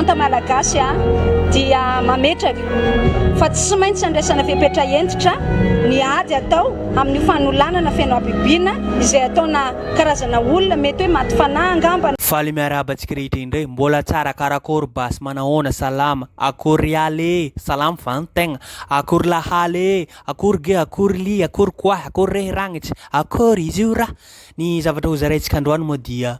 governemanta malagasy dia mametraka fa tsy maintsy andraisana fepetra hentitra ny ady atao amin'io fanolanana feno habibiana izay ataona karazana olona mety hoe maty fanahy angamba. Faly miarahaba antsika rehetra indray, mbola tsara karakory basy manahoana salama, akory ialy e, salama va ny tegna, akory lahaly e, akory ge, akory ly, akory koahy, akory rehy ragnitry, akory izy io raha. Ny zavatra hozaraintsika androany moa dia.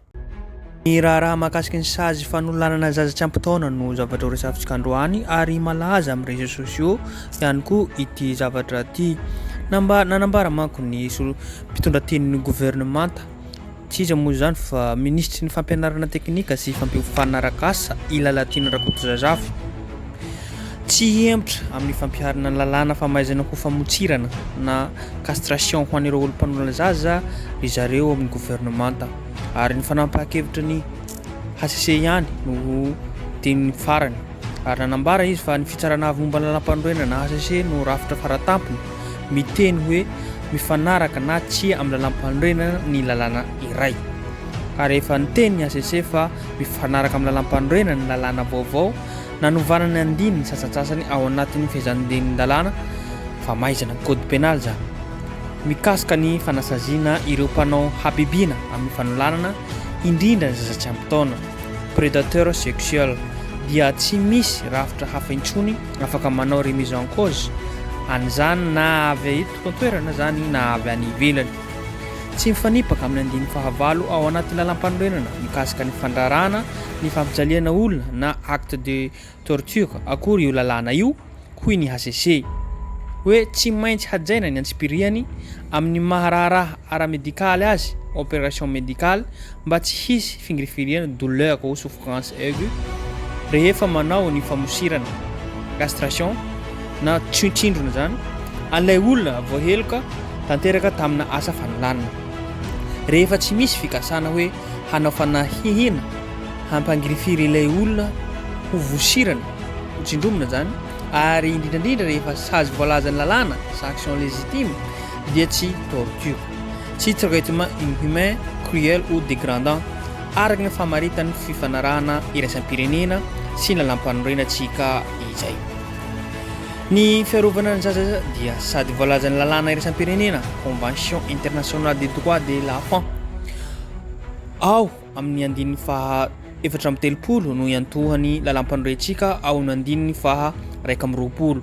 Ny raharaha mahakasika ny sazy fanolanana zaza tsy ampy taona no zavatra horesafintsika androany ary malaza amin'ny réseaux sociaux ihany koa ity zavatra ity. Namba- nanambara manko ny solo- mpitondra tenin'ny governemanta, tsy iza moa izany fa minisitry ny fampianarana teknika sy fampiofanana arak'asa i Lalatiana Rakotozazafy. Tsy hihemotra amin'ny fampiharana ny lalàna famaizana ho famotsirana na castration ho an'ireo olom-panolana zaza ry zareo ao amin'ny governemanta ary ny fanapahan-kevitry ny hcc ihany no ho teny farany ary nanambara izy fa ny fitsarana avo momba ny lalàmpanorenana, hcc, no rafitra faratampony miteny hoe mifanaraka na tsia amin'ny lalàmpanorenana ny lalàna iray ka rehefa niteny ny hcc fa mifanaraka amin'ny lalàmpanorenana ny lalàna vaovao Nanovana ny andininy sasantsasany ao anatin'ny fehezandenin-dalàna famaizana, code pénal, izany, mikasika ny fanasaziana ireo mpanao habibiana amin'ny fanolanana, indrindra ny zaza tsy ampy taona, prédateurs sexuels, dia tsy misy rafitra hafa intsony afaka manao remise en cause an'izany na avy eto an-toerana izany na avy any ivelany. Tsy mifanipaka amin'ny andininy fahavalo ao anatin'ny lalàmpanorenana mikasika ny fandrarana ny fampijaliana olona na acte de torture akory io lalàna io, hoy ny hcc. Hoe tsy maintsy hajaina ny antsipiriany amin'ny maha raharaha ara-medikaly azy, opération médicale, mba tsy hisy fingirifiriana, douleur ou souffrance aiguë, rehefa manao ny famosirana, castration, na tsindrona izany, an'ilay olona voaheloka tanteraka tamina asa fanolanana. Rehefa tsy misy fikasana hoe hanao fanahiana hampangirifiry ilay olona ho vosirana, ho tsindromina izany, ary indrindra indrindra rehefa sazy voalazan'ny lalàna, sanction légitime, dia tsy torture, tsy traitement inhumain, cruel ou dégradant, araka ny famaritan'ny fifanarahana iraisam-pirenena sy ny lalàmpanorenantsika izay. Ny fiarovana ny zaza dia sady voalazan'ny lalàna iraisam-pirenena, Convention internationale des droits de l'enfant, ao amin'ny andininy faha 34 no iantohan'ny lalàmpanorentsika ao amin'ny andininy faha 21.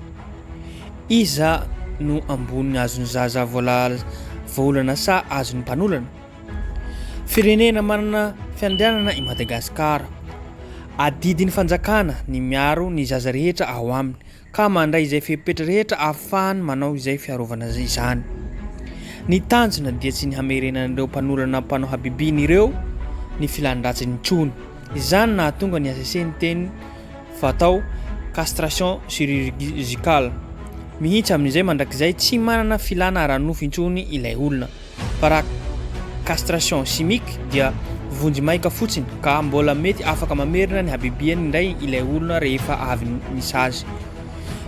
Iza no ambony azon'ny zaza voaolana sa azon'ny mpanolana? Firenena manana fiandrianana i Madagasikara. Adidin'ny fanjakana ny miaro ny zaza rehetra ao aminy ka mandray izay fepetra rehetra ahafahany manao izay fiarovana izany. Ny tanjona dia tsy ny hamerenan'ireo mpanolana mpanao habibiana ireo ny filan-dratsiny intsony. Izany nahatonga ny hcc niteny fa atao castration chirurgicale mihitsy amin'izay mandrakizay tsy manana filana ara-nofo intsony ilay olona. Fa raha castration chimique dia vonjimaika fotsiny ka mbola mety afaka mamerina ny habibiany indray ilay olona rehefa avy nisazy.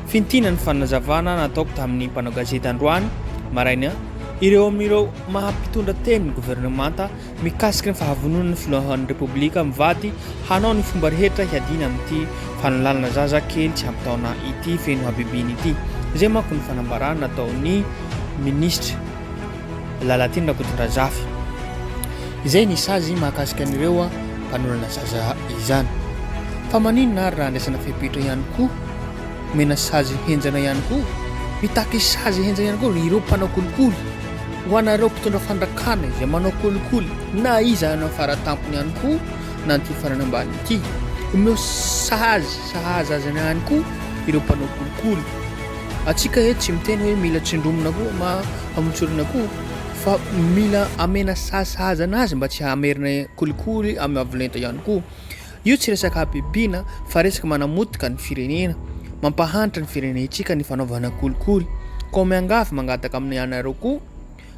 Fintina ny fanazavana nataoko tamin'ny mpanao gazety androany maraina ireo amin'ireo maha mpitondra teny ny governemanta mikasika ny fahavononan'ny filohan'ny Repoblika mivady hanao ny fomba rehetra hiadiana amin'ity fanolanana zaza kely tsy ampy taona ity feno habibiana ity. Izay manko ny fanambarana nataon'ny minisitra Lalatiana Rakotondrazafy. Izay ny sazy mahakasika an'ireo mpanolana zaza izany. Fa maninona ary raha andraisana fepetra ihany koa? Omena sazy henjana ihany koa? Mitaky sazy henjana ihany koa ireo mpanao kolikoly. Ho anareo mpitondra fandrakana izay manao kolikoly na iza na faratampony ihany koa na an'ity farany ambany ity. Omeo sazy sahaza azy ihany koa ireo mpanao kolikoly. Atsika eto tsy miteny hoe mila tsindromina koa ma hamotsorina koa fa mila amena sazy sahaza anazy mba tsy hamerina kolikoly amin'ny avo lenta ihany koa. Io tsy resaka habibiana fa resaka manamotika ny firenena, mampahantra ny firenentsika ny fanaovana kolikoly. Koa miangavy mangataka amin'ny anareo koa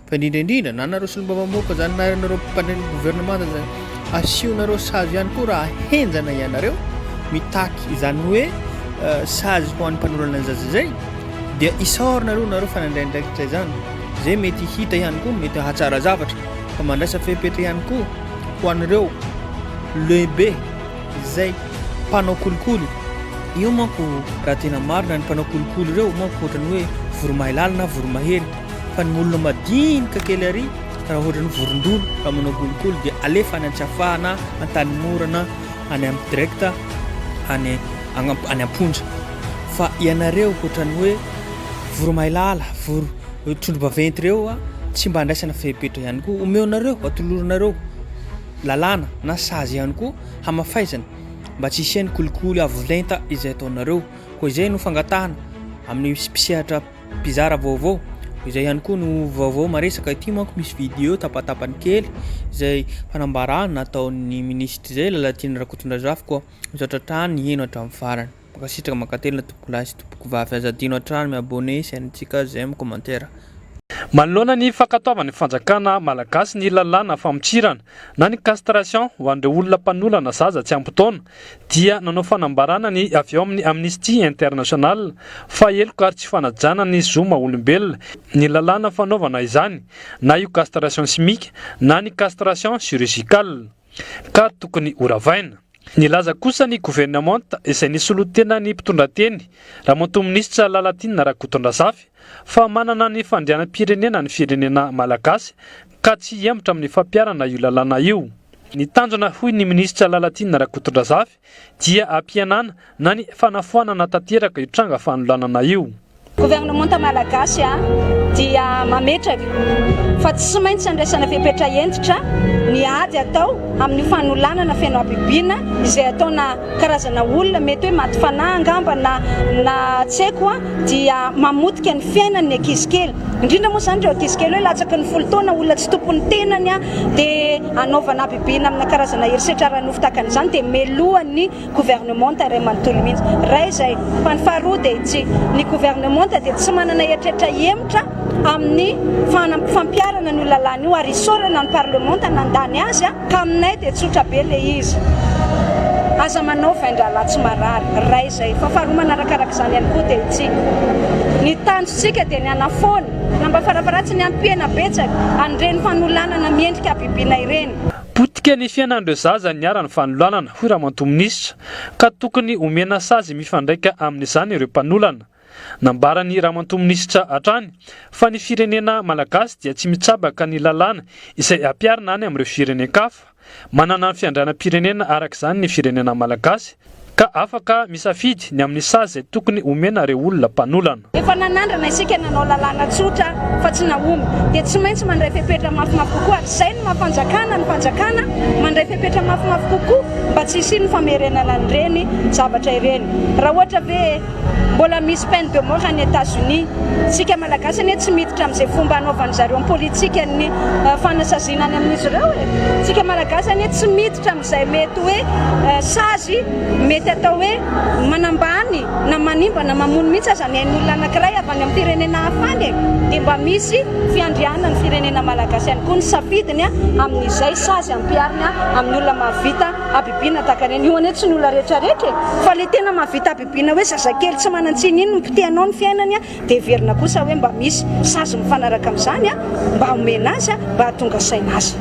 fa indrindra indrindra na nareo solombavambahoaka zany na nareo mpandray ny gouvernemanta zany asionareo sazy ihany koa raha henjana ianareo mitaky izany hoe sazy ho an'ny mpanolana ny zaza izay dia isaorana aloha nareo fa nandray andraikitra izany zay mety hita ihany koa mety hahatsara zavatra fa mandraisa fepetra ihany koa ho an'ireo lehibe izay. mpanao kolikoly. Io manko raha tena marina ny mpanao kolikoly ireo manko ohatran'ny hoe voromahailala na voromahery fa ny olona madinika kely ary raha ohatran'ny vorondolo raha manao kolikoly dia alefa any Antsiafaha na Antanimora na any amin'ny direct any any am-ponja fa ianareo ohatran'ny hoe voromahailala voro trondro baventy ireo a tsy mba andraisana fepetra ihany koa omeonareo atoloronareo lalàna na sazy ihany koa hamafaizana mba tsy hisian'ny kolikoly avo lenta izay ataonareo. Koa izay no fangatahana amin'ny mpisehatra mpizara vaovao. Izay ihany koa no vaovao maresaka ity manko misy video tapatapany kely izay fanambarana nataon'ny minisitra izay Lalatiana Rakotondrazafy koa misaotra hatrany niheno hatramin'ny farany. Mankasitraka mankatelina tompokolahy sy tompokovavy aza adino hatrany mi-abonner sy antsika j'aime commentaire. Manoloana ny fankatoavan'ny fanjakana malagasy ny lalàna famotsirana na ny castration ho an'ireo olona mpanolana zaza tsy ampy taona dia nanao fanambarana ny avy ao amin'ny Amnesty International fa heloka ary tsy fanajana ny zo maha olombelona ny lalàna fanaovana izany na io castration chimique na ny castration chirurgicale ka tokony horavaina. Nilaza kosa ny governemanta izay nisolo tena ny mpitondra teny Ramatoa Minisitra Lalatiana Rakotondrazafy fa manana ny fandehanam-pirenena ny firenena malagasy ka tsy hihemotra amin'ny fampiharana io lalàna io. Ny tanjona hoy ny minisitra Lalatiana Rakotondrazafy dia hampihenana na ny fanafoanana tanteraka io tranga fanolanana io. Governemanta malagasy dia mametraka fa tsy maintsy andraisana fepetra hentitra ny ady atao amin'io fanolanana feno habibiana izay ataona karazana olona mety hoe maty fanahy angamba na na tsy haiko dia mamotika ny fiainan'ny ankizy kely indrindra moa izany ireo ankizy kely hoe latsaky ny 10 taona, olona tsy tompon'ny tenany dia anaovana habibiana amina karazana herisetra ara-nofo tahaka an'izany dia melohan'ny governemanta iray manontolo mihitsy ray izay. Fa ny faharoa dia tsy ny governemanta dia tsy manana eritreritra hemotra amin'ny fampiharana an'io lalàna io ary isaorana ny parlemanta nandany azy ka aminay dia tsotra be le izy, aza manao vain-drahalahy tsy marary ray izay. Fa faharoa manarakaraka izany ihany koa dia ity, ny tanjontsika dia ny hanafoana na mba farafaharatsiny hampihena betsaka an'ireny fanolanana miendrika habibiana ireny. Potika ny fiainan'ireo zaza niharan'ny fanolanana, hoy Ramatoa Minisitra, ka tokony omena sazy mifandraika amin'izany ireo mpanolana. Nambaran'ny Ramatoa Minisitra hatrany fa ny firenena malagasy dia tsy mitsabaka ny lalàna izay ampiharina any amin'ireo firenen-kafa. Manana ny fiandrianam-pirenena araka izany ny firenena malagasy ka afaka misafidy ny amin'ny sazy izay tokony homena ireo olona mpanolana. Efa nanandrana isika nanao lalàna tsotra fa tsy nahomby dia tsy maintsy mandray fepetra mafimafy kokoa ary izay no maha fanjakana ny fanjakana, mandray fepetra mafimafy kokoa mba tsy hisian'ny famerenana an'ireny zavatra ireny. Raha ohatra ve mbola misy peine de mort any Etats-Unis, isika malagasy anie tsy miditra amin'izay fomba anaovan-dry zareo ny politikan'ny fanasaziana any amin'izy ireo e! Isika malagasy anie tsy miditra amin'izay mety hoe sazy mety atao hoe manambany na manimba na mamono mihitsy aza ny ain'olona anankiray avy any amin'ny firenena hafa any e! Dia mba misy fiandrianan'ny firenena malagasy ihany koa ny safidiny amin'izay sazy ampihariny amin'ny olona mahavita habibiana tahaka ireny. Io anie tsy ny olona rehetra rehetra e! Fa ilay tena mahavita habibiana hoe zazakely tsy manan-tsiny iny no potehanao ny fiainany dia heverina kosa hoe mba misy sazy mifanaraka amin'izany mba homena azy mba hahatonga saina azy.